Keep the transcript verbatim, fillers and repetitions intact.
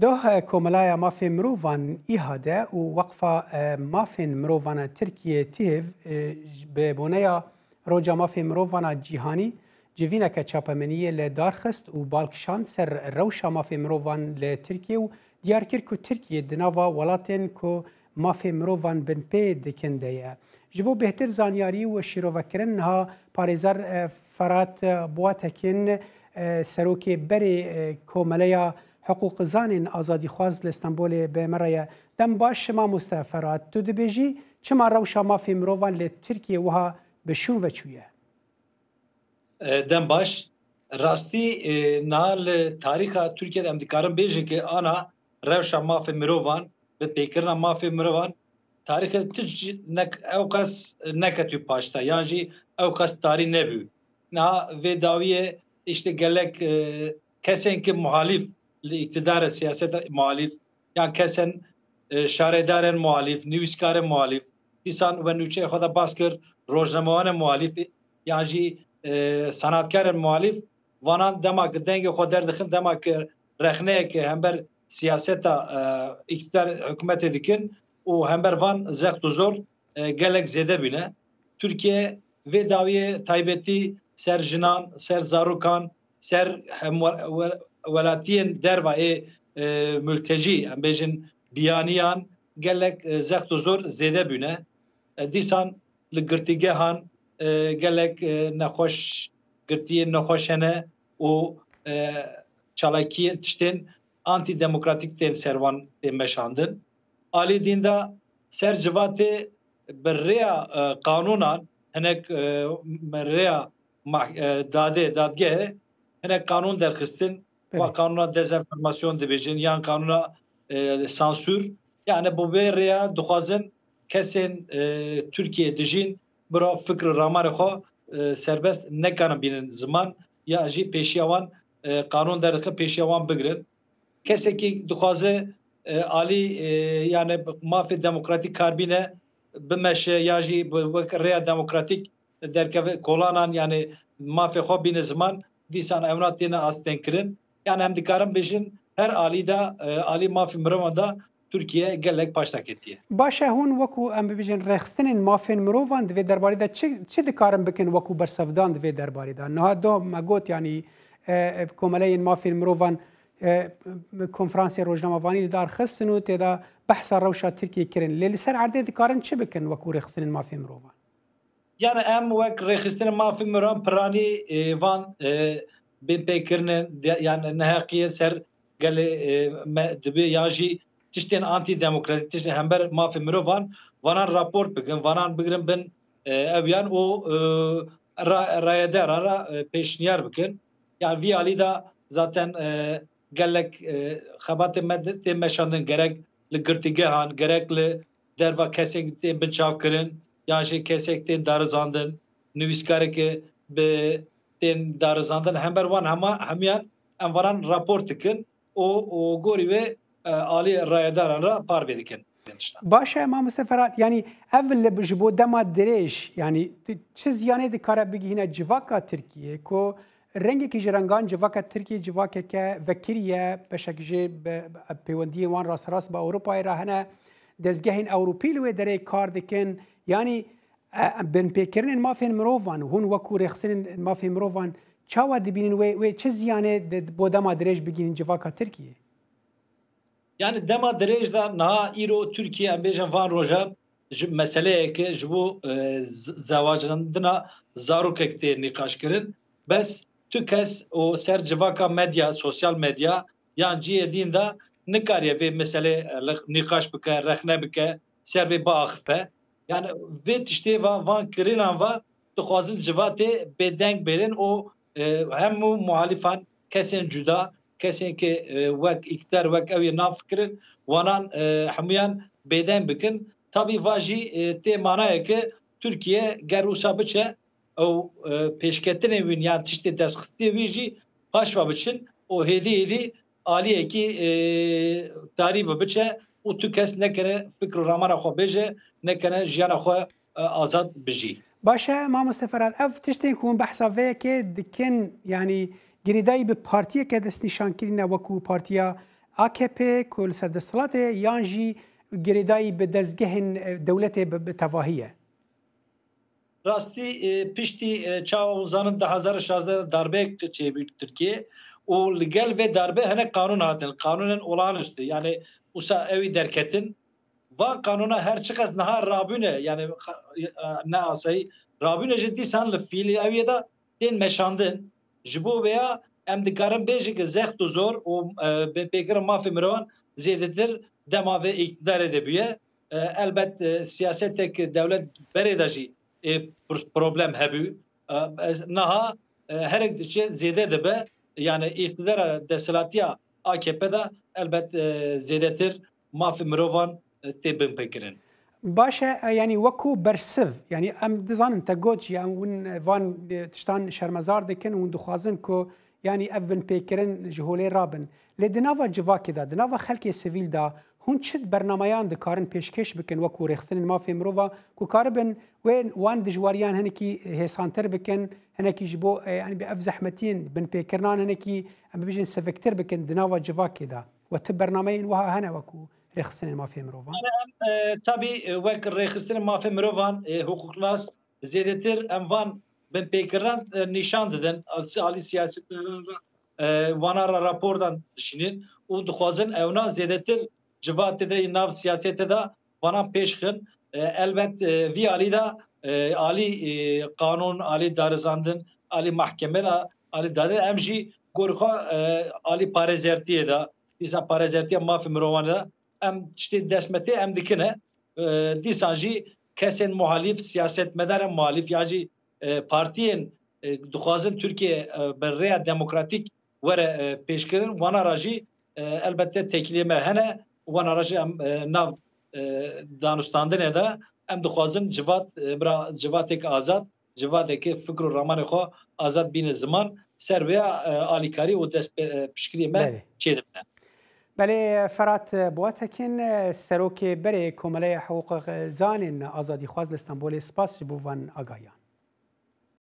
Doh, e, Komelaya Mafê Mirovan, İHA'de û Weqfa, e, Mafên Mirovan a Tirkiyê, TİHV, e, j-, bi boneya Roja Mafê Mirovan a Cîhanî civîneke çapemeniyê li dar xist û bal kişand ser rewşa mafê mirovan li Tirkiyê û diyar kir ku Tirkiye di nava welatên ku mafê mirovan binpê dikin de ye. Ji bo bêhtir zanyarî û şîrovekirin niha parêzer, e, Ferhat, e, Boatekin, e, serokê berê, e, Komeleya Hiqûqizanên Azadîxwaz li Stenbolê bi me re ye. Dem baş, mamoste Ferhat. Tu dibêjî çima rewşa mafê mirovan li Tirkiyê wiha bi şûn ve çûye? E, dem baş. Rastî, e, niha li tarîxa Tirkiyê de em dikarin bêjin ku ana rewşa mafê mirovan, bi pêkirina mafê mirovan, tarîxê tu jî nek-, ew qas neketî paşta, yan jî ew qas tarî nebû. Niha vê dawiyê îşte gelek, e, kesên ki muhalîf li îktidara siyaseta muhalîf, yan kesên, e, şaredarên muhalîf, nivîskarên muhalîf, dîsan we nûçeyê xwe de bas kir, rojnamewanên muhalîf, yan jî, e, sanatkarên muhalîf, vanan dema ki dengê xwe derdixin, dema ki rexneyeke hember siyaseta, e, îktidar hikûmetê dikin û hember van zext û zor, e, gelek zêde bîne. Tirkiye vê dawiyê taybetî ser jinan, ser zarokan, ser hemwe-, we-, welatiyên derva ê, e, multecî, em bêjin biyaniyan, gelek, e, zext û zor zêde bûne. E, dîsan li girtîgehan, e, gelek, e, nexweş, girtiyên nexweş hene û, e, çalakiyên tiştên antîdemokratîk tên ser wan tên meşandin. Alî din de ser civatê bi rêya, e, qanûnan hinek, e, me rêya mah-, e, dadê, dadgehê hinek qanûn derxistin. Belê. Va qanûna dezenformasyon dibêjin yan qanûna, e, sansûr. Yani bi vê rêya dixwazin kesên, e, Tirkiyeyê dijîn bira fikr û ramarê xwe, e, serbest nekarin bînin ziman ya jî pêşiya wan, e, qanûn derdixin pêşiya wan bigirin. Kesekî dixwaze, e, alî, e, yani mafê demokratîk karbîne bimeşe ya jî bi wek rêya demokratîk derkeve kolanan, yani mafê xwe bîne ziman, dîsan evna têne astengkirin. Yani em dikarin bêjin her alî de, e, alî mafê mirovan de Tirkiye gelek paşta ketiye. Baş e, hûn wekû em bibêjin rêxistinên mafên mirovan di vê derbarê de çi, çi dikarin bikin wekû bersevdan di vê derbarê de? Niha doh me got, yani, e, e, komeleyên mafên mirovan, e, konferansê rojnamevanî li dar xistin û tê de behsa rewşa Tirkiyê kirin. Lê li ser erdê dikarin çi bikin wekû rêxistinên mafên mirovan? Yani em wek rêxistinên mafê mirovan piranî, e, van, e, binpêkirine, de-, yani neheqiyê ser gelê, e, me dibe ya jî tiştên antîdemokratîk, tiştên hember mafê mirovan, vanan raport bikin, vanan bigirin bin, e, ev yan û, e, ra-, rayedaran ra, e, pêşniyar bikin. Yani vî alî de zaten, e, gelek, e, xebatê me de tê meşandin, gerek li girtîgehan, gerek li derva kesên tên binçavkirin, yan jî kesek tên darizandin, nivîskareke bi tên darizandin, hember wan hema, hemiyan em varan raport dikin û, û gorî wê, e, alî rayedaran re parve dikin. Baş e, mamoste Ferhat, yani ev li, ji bo dema dirêj, yani ti-, çi ziyanê dikare bigihîne civaka Tirkiyê ku rengekî ji rengan civaka Tirkiyê civakeke vekirî ye, beşek jê bi, bi, peywendiyên wan rasterast bi Ewropayê re hene, dezgehên Ewropî li wê derê kar dikin, yani, e, binpêkirinên mafên mirovan, hûn wekû rêxistinên mafên mirovan çawa dibînin wê, wê çi ziyanê di, bo dema dirêj bigihînin civaka Tirkiyê? Yani dema dirêj de niha îro Tirkiye, em bêjin van rojan ji meseleyeke ji bo, e, z-, zewacandina zarokek tê nîqaş kirin. Bes tu kes û ser civaka medya, sosyal medya yan cihê din de nikariye vê meselê, e, li-, nîqaş bike, rexne bike, ser vê biaxife. Yani vê tiştê va, van kirinan va dixwazin civatê bêdeng bêrin û, e, hemû muhalîfan, kesên cuda, kesên ki, e, wek îktidar, wek ew yê nafikirin, wanan, e, hemûyan bêdeng bikin. Tabî va jî, e, tê manayeke Tirkiye ger wisa biçe, ew, e, pêşketinên wîn yan tiştê destxistiyê wî jî paş ve biçin û hêdî hêdî aliyekî, e, tarî ve biçe û tu kes nekene fikr û ramana xwe bêje, nekene jiyana xwe, e, azad bijî. Baş e, mamoste Ferhat, ev tiştên ku hûn behsa vê yekê dikin, yanî girêdayî bi partiyeke destnîşankirî ne, wekû partiya, A K P ku li ser desthilatê yan jî girêdayî bi dezgehên, e, dewletê bi, bi tevahî ye? Rastî, e, piştî, e, çawa hûn zanin du hezar û şazdeh de darbeyek çêbû Tirkiye û li gel vê darbê hinek qanûn hatin, qanûnên olağanüstü, yani wisa ewî derketin. Van qanûna her çiqas niha rabûne, yani qa-, e, ne asayî, rabûne jî dîsan li fiîlî ewiyê de tên meşandin. Ji bo vêya em dikarin bêjin ki zext û zor û, e, binpêkirin mafê mirovan zêdetir dema vê îktidarê de bûye. E, elbet, e, siyasetek dewlet berê de jî, e, pr-, problem hebû. E, ez niha, e, herek diçe zêde dibe. Yani îktidara desthilatiya A K P de elbet, e, zêdetir mafê mirovan, e, tê binpêkirin. Baş e, e, yanî wekû bersiv, yanî em dizanin te got jî em hûn van, e, tiştan şermezar dikin, hûn dixwazin ku yanî ev binpêkirin ji holê rabin. Lê di nava civakê de, di nava xelkê sivîl de hûn çi bernameyan dikarin pêşkêş bikin wekû rêxistinên mafê mirova ku karibin wê wan dijwariyan hinekî hêsantir bikin, hinekî ji bo, e, yanî bi ev zehmetiyên binpêkirinan hinekî em bibêjin siviktir bikin di nava civakê de? We ti bernameyên wiha hene wekû rêxistinên mafê mirovan? E, tabî, e, wek rêxistinên mafê mirovan, e, hiqûqnas zêdetir em van binpêkirinan, e, nîşan didin. Alî, alî siyasetmedaran re, e, wana re rapordan dişînin û dixwazin ewna zêdetir civatê de, nav siyasetê de vanan pêş xin. E, elbet, e, vî alî de, e, alî, e, qanûn, alî darizandin, alî mahkeme de, alî dade, em jî gorî xwe, e, alî parêzertiyê de, dîsa parêzertiya mafê mirovan de em tiştê dest me tê em dikine. E, dîsan jî kesên muhalîf, siyasetmedarên muhalîf ya jî, e, partiyên, e, dixwazin Tirkiye, e, bi rêya demokratîk were, e, pêşkirin, wana re jî, e, elbette têkiliyê me hene, wana re jî em, e, nav, e, danûstandinê de em dixwazin civat, e, bira civatek azad, civateke fikr û ramanê xwe azad bîne ziman, ser vêya, e, alîkarî û dest pê-, e, piştgiriyê me Belê. çêdibine. Belê, Ferat Boatekin, serokê berê Komeleya Hiqûqxwezanên Azadîxwaz li Stenbolê, spas ji bo van agahiyan.